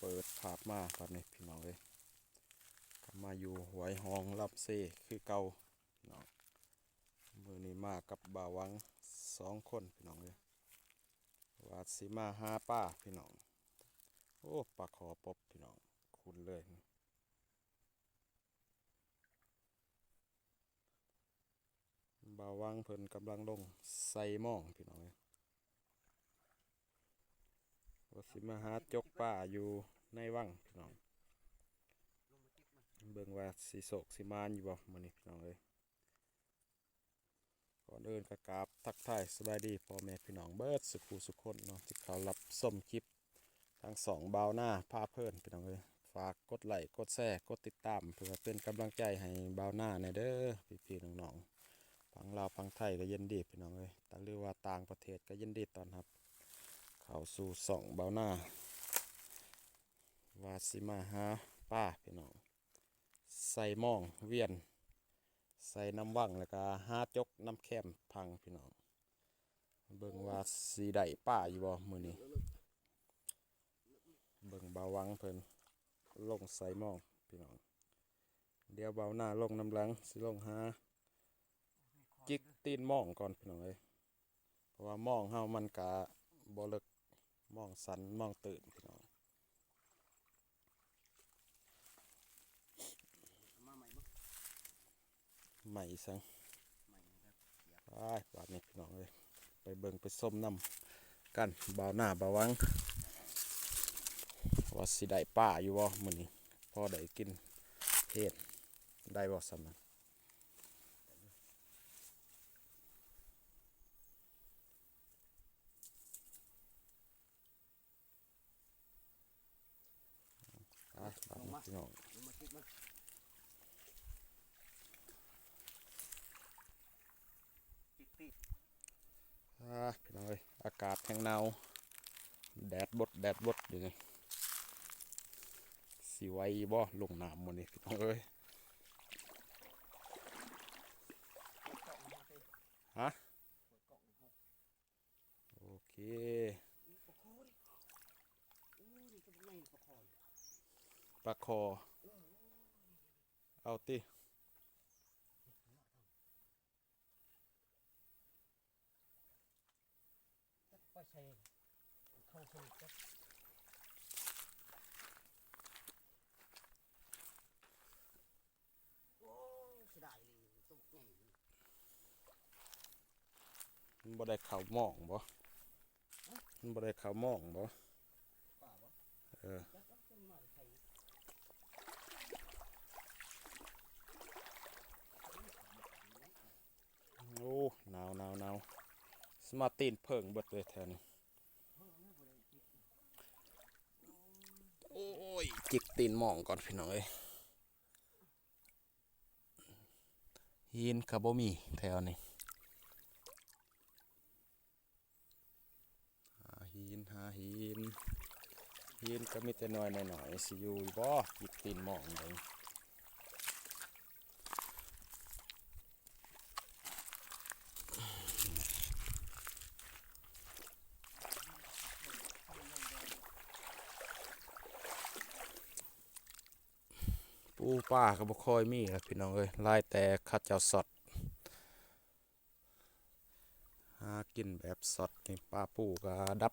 ເປີດພາບມາບາດນີ້ພີ່ນ້ອງເອີຍ ກໍມາຢູ່ຫ້ວຍຮ່ອງລຳເຊຄືເກົ່າພີ່ນ້ອງ. ມື້ນີ້ມາກັບບ່າວຫວັງສອງຄົນພີ່ນ້ອງເອີຍ ວ່າຊິມາຫາປາພີ່ນ້ອງ. ໂອ້ ປາຄໍ່ປົບພີ່ນ້ອງ ຄຸນເລີຍ. ບ່າວຫວັງເພິ່ນກຳລັງລົງໃສ່ມອງພີ່ນ້ອງເອີຍ ວ່າຊິມາຫາຈົກປາຢູ່ໃນວັງພີ່ນ້ອງ ເບິ່ງວ່າຊິໂຊກຊິໝານຢູ່ບໍ່ມື້ນີ້ພີ່ນ້ອງເອີຍ. ກ່ອນອື່ນກໍກາບທັກທາຍສະບາຍດີພໍ່ແມ່ພີ່ນ້ອງເບິດສຸຂູສຸຄົນເນາະ ທີ່ເຂົ້າຮັບຊົມຄລິບ ທາງຊ່ອງບ່າວນາພາເພີນພີ່ນ້ອງເອີຍ. ຝາກກົດໄລ້ກົດແຊກົດຕິດຕາມ ເພື່ອເປັນກຳລັງໃຈໃຫ້ບ່າວນາແດ່ເດີ ພີ່ໆນ້ອງໆ ຝັ່ງລາວຝັ່ງໄທກໍຍິນດີພີ່ນ້ອງເອີຍ ແຕ່ຫຼືວ່າຕ່າງປະເທດກໍຍິນດີຕ້ອນຮັບເຂົ້າສູ່ຊ່ອງບ່າວນາ. ວ່າຊິມາຫາປາພີ່ນ້ອງ ໃສ່ມອງວຽນ ໃສ່ນຳວັງ ແລ້ວກໍຫາຈົກນຳແຄມພັງພີ່ນ້ອງ. ເບິ່ງວ່າຊິໄດ້ປາຢູ່ບໍ່ມື້ນີ້ ເບິ່ງບ່າວຫວັງເພິ່ນລົງໃສ່ມອງພີ່ນ້ອງ. ດຽວບ່າວນາລົງນຳຫຼັງ ຊິລົງຫາຈິກຕີນມອງກ່ອນພີ່ນ້ອງເອີຍ ເພາະວ່າມອງເຮົາມັນກະບໍ່ເລິກ ມອງສັ້ນມອງຕື້ນພີ່ນ້ອງ. ມາໃໝ່ເບິ່ງ ໃໝ່ອີ່ສັງ ໃໝ່ແລ້ວ ໄປບາດນີ້ພີ່ນ້ອງເອີຍ ໄປເບິ່ງໄປຊົມນຳກັນ ບ່າວນາບ່າວຫວັງ ວ່າຊິໄດ້ປາຢູ່ບໍ່ມື້ນີ້ ພໍໄດ້ກິນເຮັດ ໄດ້ບໍ່ສ່ຳນັ້ນ. ໄປບາດນີ້ພີ່ນ້ອງ ອ່າ ພີ່ນ້ອງເອີຍ ອາກາດແຮງໜາວ ແດດບົດແດດບົດຢູ່ນີ້ ຊິໄຫວຢູ່ບໍ່ລົງນ້ຳມື້ນີ້ພີ່ນ້ອງເອີຍ. ຮະ ໂອເຄ ປາຄໍ່ ເອົາຕິ ໄປໃສ່ເຂົ້າໃສ່ຈັກ ໂອ້ ເສຍດາຍອີ່ຫຼີ ໂຕບັກໃຫຍ່ ມັນບໍ່ໄດ້ເຂົ້າມອງບໍ່? ມັນບໍ່ໄດ້ເຂົ້າມອງບໍ່? ປາບໍ່? ເອີ ຈັກວ່າເພິ່ນມາແຕ່ໃສ. ໂອ້ ໜາວ ໜາວ ໜາວ ສະມາຕີນເຜິ້ງເບິດເລີຍແຖວນີ້. ໂອ້ຍ ຈິກຕີນມອງກ່ອນພີ່ນ້ອງເອີຍ. ຫີນກໍບໍ່ມີແຖວນີ້. ຫາຫີນ ຫາຫີນ ຫີນກໍມີແຕ່ໜ່ວຍນ້ອຍໆ ຊິຢູ່ຢູ່ບໍ່? ຈິກຕີນມອງເບິ່ງ. ປູປາກໍບໍ່ຄ່ອຍມີລະພີ່ນ້ອງເອີຍ ຫຼາຍແຕ່ເຂົາເຈົ້າຊັອດ ຫາກິນແບບຊັອດນີ້ ປາປູກໍດັບ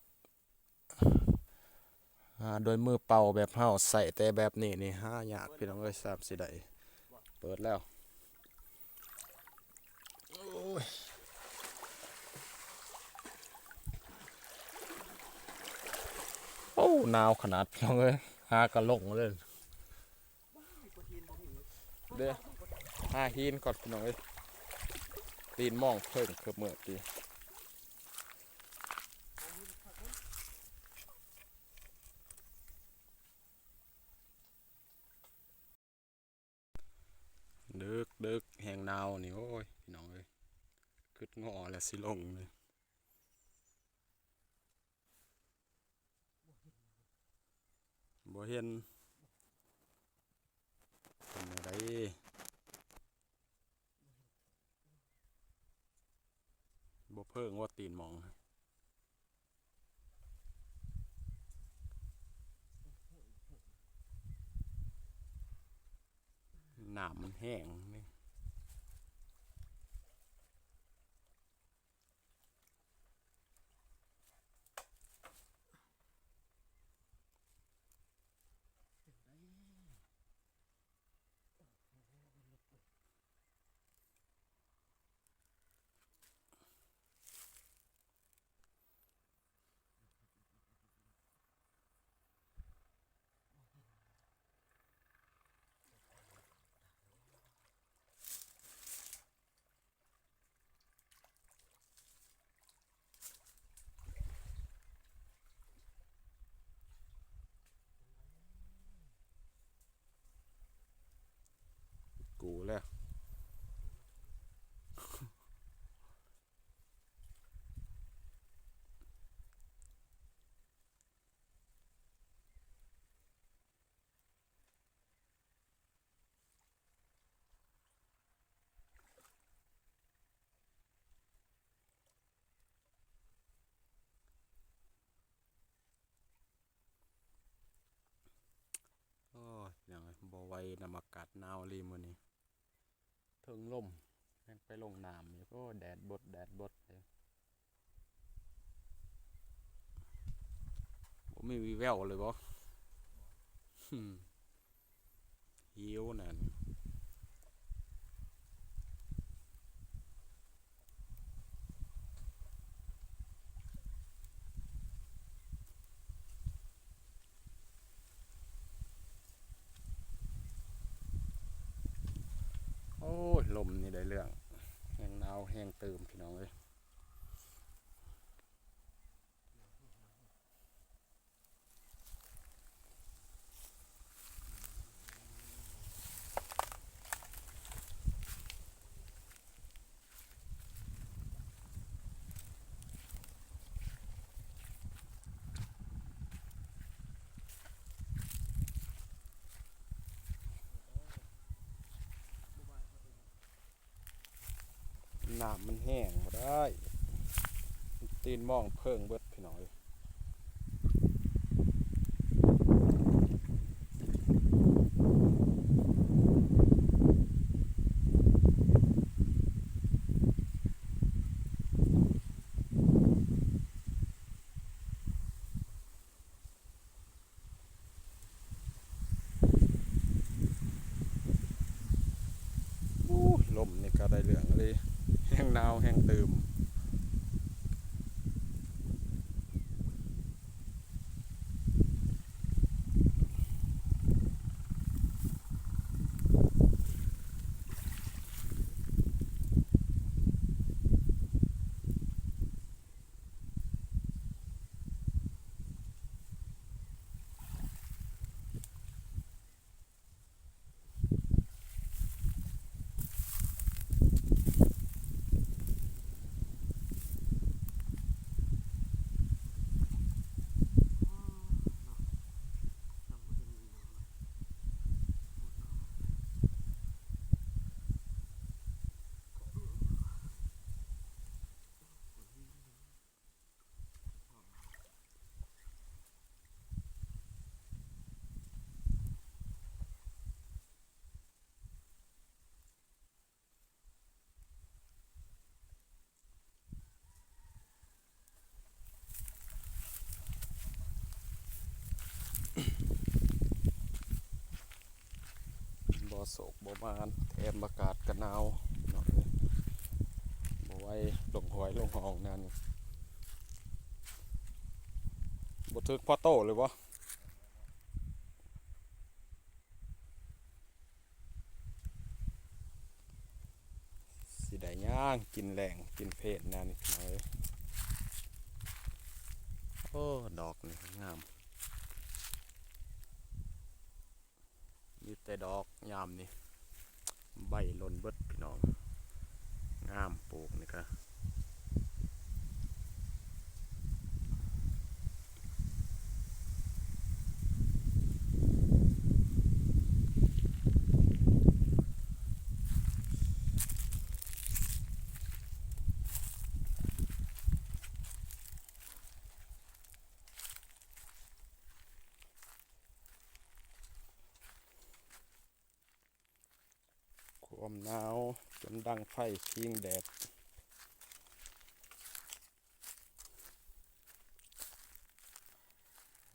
ຫາດ້ວຍມືເປົ່າແບບເຮົາໃຊ້ແຕ່ແບບນີ້ນີ້ຫາຍາກພີ່ນ້ອງເອີຍ ສ່ຳຊິໄດ້. ເປີດແລ້ວ ໂອ້ຍ ໂອ້ ໜາວຂະໜາດພີ່ນ້ອງເອີຍ ຫາກະລົງເລີຍ. ເດ້ ຫາຫີນກ່ອນພີ່ນ້ອງເອີຍ ຕີນມອງເຜິ້ງເກີບເມືອຕີ. ເດິກໆ ແຮງໜາວນີ້ ໂອ້ຍ ພີ່ນ້ອງເອີຍ ຄຶດງໍແລ້ວຊິລົງນີ້. ບໍ່ເຫັນ ເປັນແນວໃດ ບໍ່ເຜິ້ງວ່າຕີນມອງ. ແຫ້ງນີ້. ກູແລ້ວ. ໂອ້ຍ ພີ່ນ້ອງເອີຍ ບໍ່ໄຫວນຳອາກາດໜາວອີ່ຫຼີມື້ນີ້. ເທິງລົມ ແຮ່ງໄປລົງນ້ຳອີກ. ໂອ້ ແດດບົດ ແດດບົດເລີຍ. ບໍ່ມີວີ່ແວວເລີຍບໍ? ຫືມ ຫິວນັ້ນ. ໂອ້ຍ ລົມນີ້ໄດ້ເລື່ອງ ແຮ່ງໜາວແຮ່ງຕື່ມ ພີ່ນ້ອງເອີຍ. ນ້ຳມັນແຫ້ງບໍ່ໄດ້ ຕີນມອງເພິ່ງເບິດ ພີ່ນ້ອງເອີຍ. ໂອ້ ລົມນີ້ກະໄດ້ເລື່ອງເລີຍ ແຮ່ງໜາວແຮ່ງຕື່ມ. ບໍ່ໂຊກບໍ່ໝານ ແຖມອາກາດກະໜາວເນາະ ບໍ່ໄຫວ ລົງຫ້ວຍລົງຮ່ອງແນວນີ້. ບໍ່ຖືກພໍໂຕເລີຍບໍ່? ຊິໄດ້ຍ່າງກິນແລງກິນເພນແນວນີ້ ພີ່ນ້ອງເອີຍ. ໂອ້ ດອກນີ້ງາມ ມີແຕ່ດອກຍາມນີ້ ໃບຫຼົ່ນເບິດ ພີ່ນ້ອງ ງາມ ປູກນີ້ກະ. ໂ ຄວາມໜາວຈົນດັງໄຟພິງແດດ.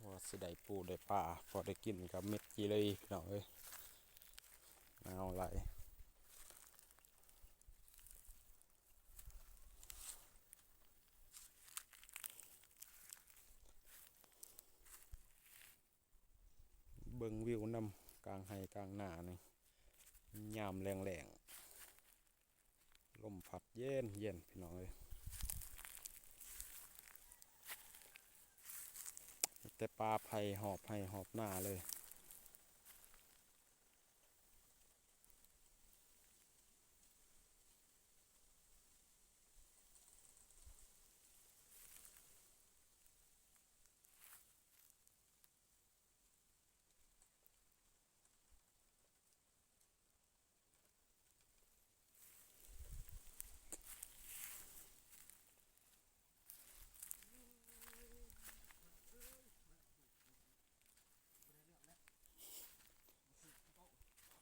ວ່າຊິໄດ້ປູໄດ້ປາ ພໍໄດ້ກິນກັບເມັດຈີ່ລີ ພີ່ນ້ອງເອີຍ. ໜາວຫຼາຍ. ເບິ່ງວິວນຳກາງໄຮ່ກາງນານີ້ ຍາມແລ້ງໆ ລົມພັດເຢັນໆ ພີ່ນ້ອງເອີຍ. ມີແຕ່ປ່າໄຜ່ຮອບໄຮ່ຮອບນາເລີຍ.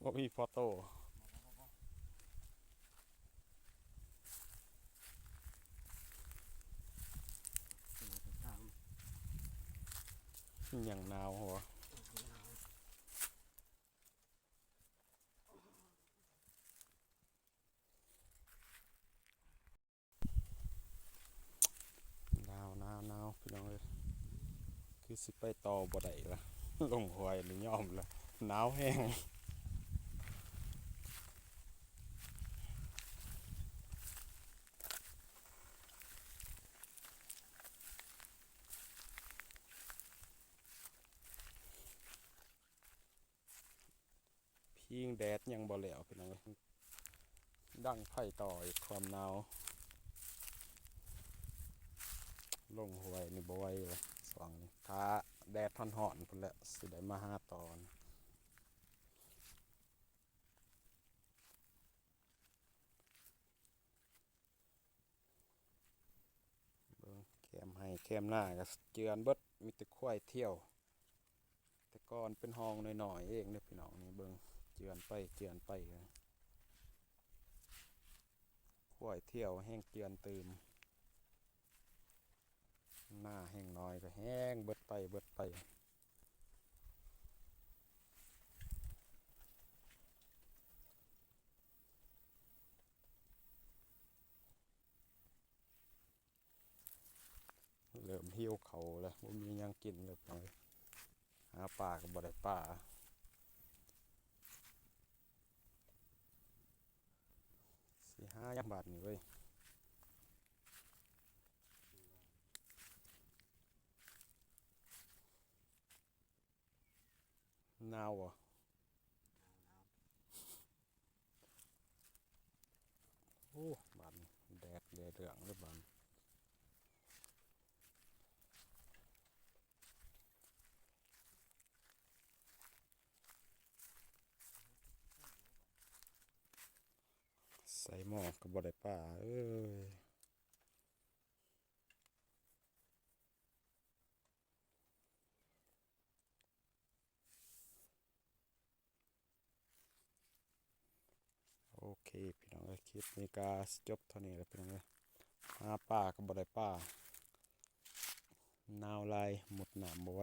ບໍ່ມີພໍໂຕ. ຍັງໜາວຫົວ. ໜາວ ໜາວ ໜາວ ພີ່ນ້ອງເອີຍ. ຄືຊິໄປຕໍ່ບໍ່ໄດ້ລະ ລົງຫ້ວຍນີ້ຍອມລະ ໜາວແຮງ. ພິງແດດຍັງບໍ່ແລ້ວ ພີ່ນ້ອງເອີຍ. ດັງໄຟຕໍ່ອີກ ຄວາມໜາວ. ລົງຫ້ວຍນີ້ບໍ່ໄຫວເລີຍຊ່ວງນີ້ ຖ້າແດດຮ້ອນໆ ພຸ້ນແຫຼະ ຊິໄດ້ມາຫາຕໍ່. ເບິ່ງແຄມໄຮ່ແຄມນາກໍເຈື່ອນເບິດ ມີແຕ່ຄວາຍທ່ຽວ. ແຕ່ກ່ອນເປັນຮ່ອງນ້ອຍໆເອງເດ້ພີ່ນ້ອງ. ນີ້ເບິ່ງ ເຈື່ອນໄປເຈື່ອນໄປ ຄວາຍທ່ຽວແຮ່ງເຈື່ອນຕື່ມ. ນາແຮ່ງນ້ອຍກໍແຫ້ງເບິດໄປເບິດໄປ. ເລີ່ມຫິວເຂົ້າແລ້ວ ບໍ່ມີຫຍັງກິນແລ້ວ ຫາປາກໍບໍ່ໄດ້ປາ. ຊິຫາຫຍັງບາດນີ້ເວີຍ. ໜາວບໍ່? ໂອ້ ບາດນີ້ແດດເຫຼືອງເລີຍບາດນີ້. ໃສ່ໝໍ້ກໍບໍ່ໄດ້ປາເອີຍ. ໂອເຄພີ່ນ້ອງເອີຍ ຄລິບນີ້ກໍຊິຈົບເທົ່ານີ້ແຫຼະພີ່ນ້ອງເອີຍ. ຫາປາກໍບໍ່ໄດ້ປາ ໜາວຫຼາຍ ມຸດນ້ຳບໍ່ໄຫວ.